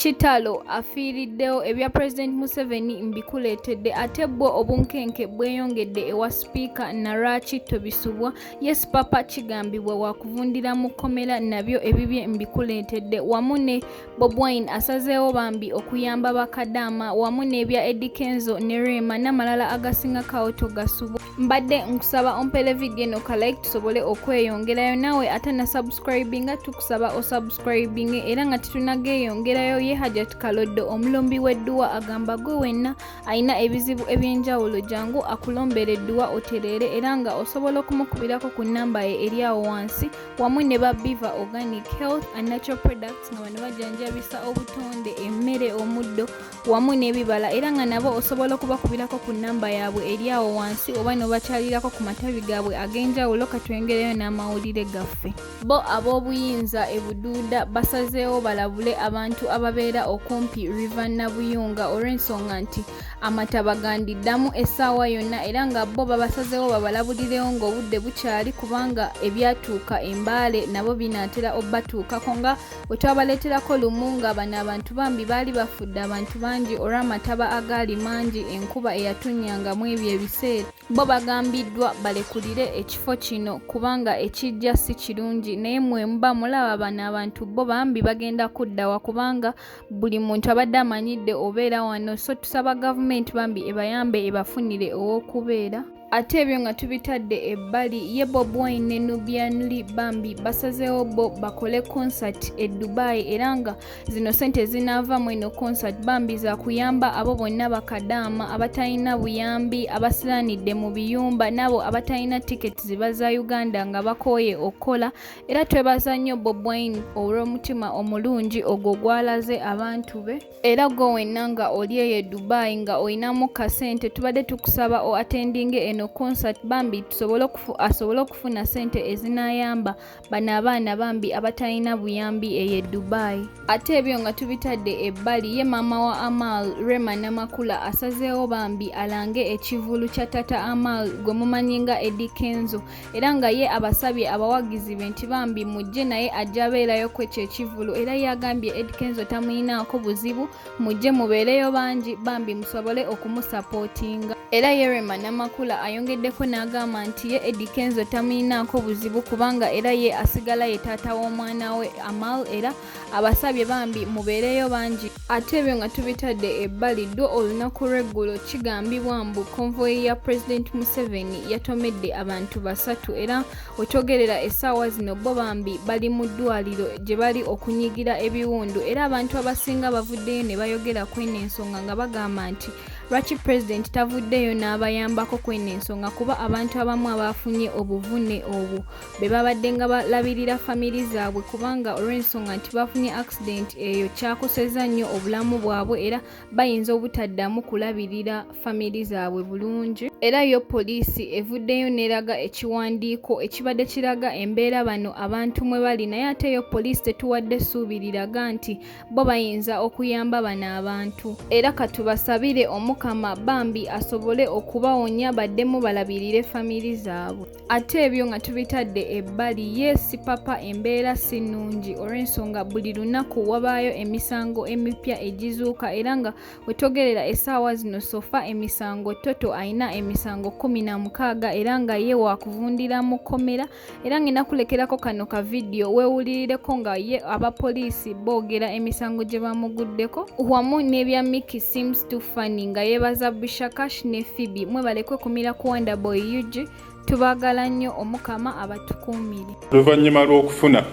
Kitalo afiiriddewo ebya President Museveni mbikuleetedde ate bwo obunkenke bweyongedde ewa Sipiika Naraki Tobisubwa. Ye Sipapa kigambibwa wakuvundira mu kkomera nabyo ebibye mbikuleetedde wamu ne Bob Wine asazeewo bambi okuyamba bakadaama wamu n'ebya Eddy Kenzo ne Rema n'amalala agasingako awo togasubwa. Mbadde nkusaba ompere vidiyo eno ka like tusobole okweyongerayo naawe ate na subscribinga tukusaba osubscribinge era nga tetunageyongerayo ye Hajat Kaloddo omulombi w'edduwa agamba gwe wenna alina ebizibu eby'enjawulo jangu akulombere edduwa otereere era nga osobola okumukubirako ku nnamba ye eri awo wansi wamu ne ba Biva Organic Health and Natural Products nga bano bajanjabisa obutonde emmere omuddo wamu n'ebibala era nga nabo osobola okubakubirako ku nnamba yaabwe eri awo wansi oba n'obakyalirako ku matabi gaabwe ag'enjawulo katwongereyo n'amawulire gaffe. Bo ab'obuyinza e Buduuda basazeewo balabule abantu ababeera okumpi River Nabuyunga olw'ensonga nti amataba gandiddamu essaawa yonna era nga bo babasazeewo babalabulirewo ng'obudde bukyali kubanga ebyatuuka e Mbale nabo binaatera obbatuukako nga bwe twabaleeterako lumu nga bano abantu bambi baali bafudde abantu bangi olw'amataba agaali mangi enkuba eyatonnyanga mu ebyo ebiseera. Bo bagambiddwa balekulire ekifo kino kubanga ekijja si kirungi naye mwe muba mulaba bano abantu bo bambi bagenda kuddawa kubanga buli muntu abadde amanyidde obeera wano so tusaba gavumenti bambi ebayambe ebafunire ow'okubeera. Ate ebyo nga tubitadde ebbali ye Bob Wine ne Nubian Li bambi basazeewo bo bakole concert e Dubai era nga zino sente zinaava mu eno concert bambi za kuyamba abo bonna bakadaama abatalina buyambi abasiranidde mu biyumba n'abo abatalina tiketi ziba za Uganda nga bakooye okukola era twebaza nnyo Bob Wine olw'omutima omulungi ogwo gw'alaze abantu be. Era gwe wenna nga oli eyo e Dubai nga olinamu kasente tubadde tukusaba o attendinge eno concert bambi tusobole asobole okufuna sente ezinayamba bano abaana bambi abatalina buyambi eyo e Dubai. Ate ebyo nga tubitadde ebbali ye maama wa Amal Rema Namakula asazeewo bambi alange ekivvulu kya tata Amal gwe mumanyi nga Eddy Kenzo era nga ye abasabye abawagizi be nti bambi mujje naye ajja abeerayo ku ekyo ekivvulu era ye agambye Eddy Kenzo tamuyinaako buzibu mujje mubeereyo bangi bambi musobole okumusapootinga. Era ye Rema Namakula ayongeddeko n'agamba nti ye Eddy Kenzo tamuyinaako buzibu kubanga era ye asigala ye taata w'omwana we Amal era abasabye bambi mubeereyo bangi. Ate ebyo nga tubitadde ebbali, ddo olunaku lw'eggulo kigambibwa mbu konvoyi ya President Museveni yatomedde abantu basatu era wetwogerera essaawa zino bo bambi bali mu ddwaliro gye bali okunyigira ebiwundu era abantu abasinga bavuddeyo ne bayogera ku eno ensonga nga bagamba nti lwaki President tavuddeyo n'abayambako ku eno ensonga kuba abantu abamu abaafunye obuvune obwo be babadde nga balabirira famiri zaabwe kubanga olw'ensonga nti bafunye accident eyo kyakosezza nnyo obulamu bwabwe era bayinza obutaddamu kulabirira famiri zaabwe bulungi. Era yo poliisi evuddeyo n'eraga ekiwandiiko ekibadde kiraga embeera bano abantu mwe bali naye ate yo poliisi tetuwadde ssuubi liraga nti bo bayinza okuyamba bano abantu era katubasabire Omukama bambi asobole okubawonya baddemu balabirire famiri zaabwe. Ate ebyo nga tubitadde ebbali, ye Sipapa embeera si nnungi olw'ensonga buli lunaku wabaayo emisango emipya egizuuka era nga wetwogerera essaawa zino sofa emisango Toto alina emisango 16 era nga ye waakuvundira mu kkomera era ngenda kulekerako kano ka vidiyo weewulirireko nga ye abapoliisi boogera emisango gye bamuguddeko wamu n'ebya Mickey Seems Too Funny nga yeebaza Bishakash ne Phoebe. Mwebale kwekumira ku Wonder Boy UG. Tubaagala nnyo Omukama abatukuumire. Oluvannyuma lw'okufuna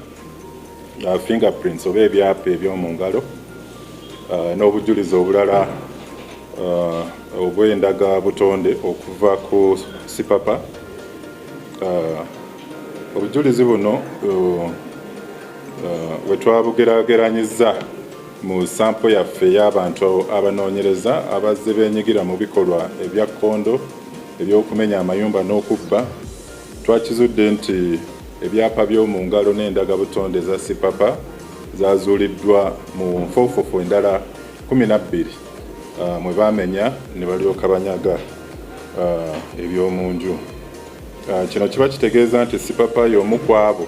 fingerprints oba ebyapa eby'omu ngalo n'obujulizi obulala obw'endaga butonde okuva ku Sipapa, obujulizi buno we twabugeraageranyizza mu sampo yaffe ey'abantu abanoonyereza abazze beenyigira mu bikolwa ebya kkondo eby'okumenya amayumba n'okubba, twakizudde nti ebyapa by'omu ngalo n'endagabutonde za Sipapa zaazuuliddwa mu nfoofofo endala 12 mwe baamenya ne balyoka banyaga eby'omu nju. Kino kiba kitegeeza nti Sipapa y'omu ku abo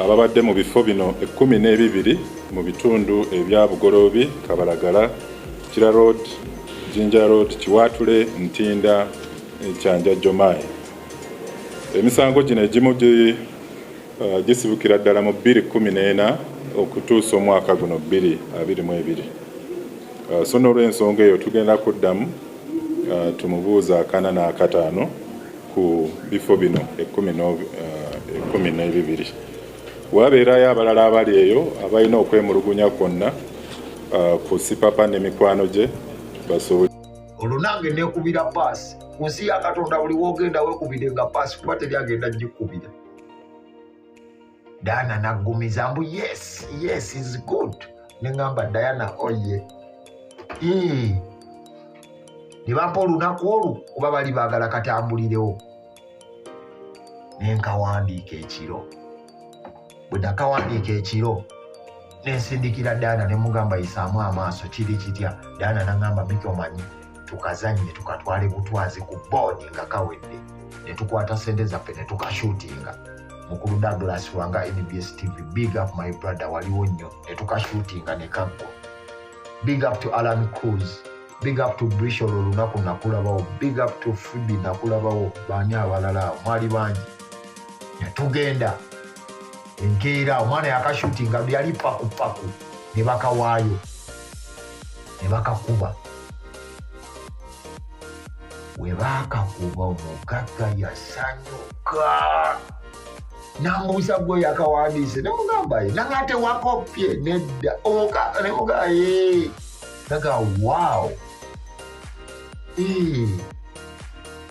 ababadde mu bifo bino 12. mu bitundu ebya Bugoloobi, Kabalagala, Kira Road, Jinja Road, Kiwaatule, Ntinda, Kyanja Jomai. Emisango gino egimu gisibukira ddala mu 2014 okutuusa omwaka guno 2022. So n'olw'ensonga eyo tugenda kuddamu tumubuuza akana n'akataano ku bifo bino 12. Wabeerayo abalala abali eyo abalina okwemulugunya kwonna ku Sipapa ne mikwano gye basobole. Olwo nange nekubira paasi. Ku nsi ya Katonda buli wogenda wekubire nga paasi, kuba teri agenda gikubira. Diana naggumiza mbu yes, is good. Neŋŋamba, "Diana oye." Ne bampa olunaku olwo kuba bali baagala katambulirewo. Nenkawandiika ekiro. Bwe nakawandiika ekiro, nensindikira Diana, nemugamba, "Yisaamu amaaso, kiri kitya?" Diana naŋŋamba, "Miki, omanyi tukazanye, tukatwale butwazi ku board nga kawedde." Ne tukwata sente zaffe ne tukashutinga. Mukulu Douglas wanga, NBS TV, big up my brother, waliwo nnyo. Ne tukashutinga ne kaggwa. Big up to Alan Cruz, big up to Brishol, olunaku nakulabawo. Big up to Phoebe, nakulabawo. Baani abalala awo? Mwali bangi. Ne tugenda enkeera, omwana yakashutinga, yali pakupaku, ne bakawaayo ne bakakuba. We baakakuba, omugagga yasanyuka, nambuuza, "Gwe yakawandiise?" Nemugamba, "Ye." Nanga, "Tewakopye?" "Nedda." Omuka nemugamba, "Ye." Naga, "Wow."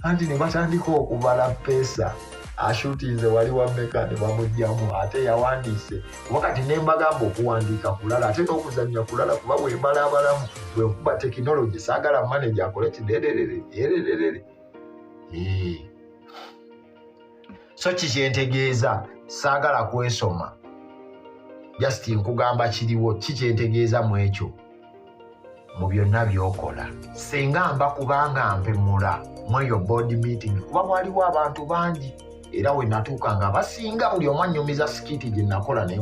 Anti ne batandika okubala pesa, ashutinze wali wameka, ne bamugjamu. Ate yawandiise, kuba kati nembagamba okuwandiika kulala ate n'okuzannya kulala, kuba bwembala abalamu bwenkuba tekinologi, saagala manager akole kidererere erererere. So kikyentegeeza, saagala kwesoma, just nkugamba kiriwo. Kikyentegeeza mu ekyo, mu byonna by'okola, singa mba kubanga mpemula mu eyo board meeting, kuba waliwo abantu bangi, era we natuuka nga basinga buli omu annyumiza skit gye nakola naye.